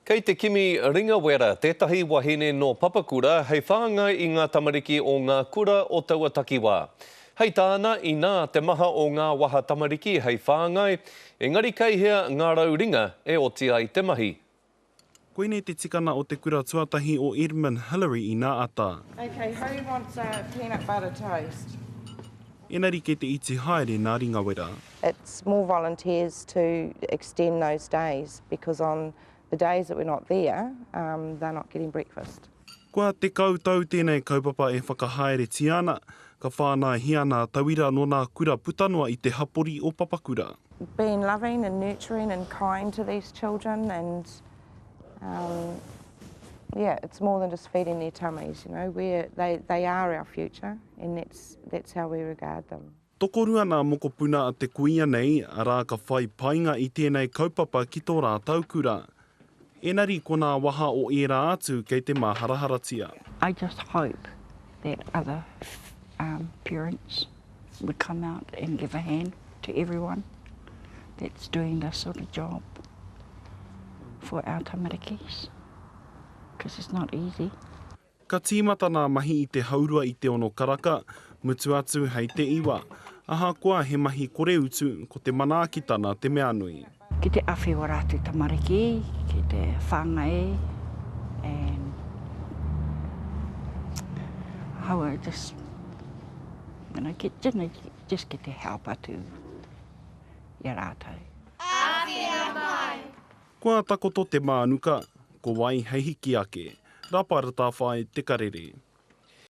Kei te kimi ringawera tētahi wahine nō Papakura hei whāngai i ngā tamariki o ngā kura o taua takiwā. Hei tāna, inā te maha o ngā waha tamariki hei whāngai, engari kei hea ngā rauringa e oti ai te mahi. Koinei te tikana o te kura tuatahi o Edmund Hillary i nā ata. Okay, who wants a peanut butter toast? Enari kei te iti haere nā ringawera. It's more volunteers to extend those days because on the days that we're not there, um, they're not getting breakfast. Kua 10 tau tēnei kaupapa e whakahaeretia ana, ka whānaihia nā tauira nō nā kura puta noa i te hapori o Papakura. Being loving and nurturing and kind to these children and um, yeah, it's more than just feeding their tummies, you know, we're, they, they are our future and that's, that's how we regard them. Tokorua nā mokopuna a te kuia nei, arā ka whai painga i tēnei kaupapa ki tō rātou kura. Enari ko nā waha o ērā atu kei te māharaharatia. I just hope that other parents would come out and give a hand to everyone that's doing this sort of job for our tamarikis, because it's not easy. Ka tīmata nā mahi i te haurua i te ono karaka, mutu atu hei te iwa. Ahakoa he mahi kore utu, ko te manaakitana te mea nui. Ki te awhi o rātou tamariki, ki te whāngai and how I just, you know, get, just get te help atu i a rātou. Āwhina mai! Kua takoto te mānuka, ko wai hei hiki ake. Rapa Ratawhai, Te Karere.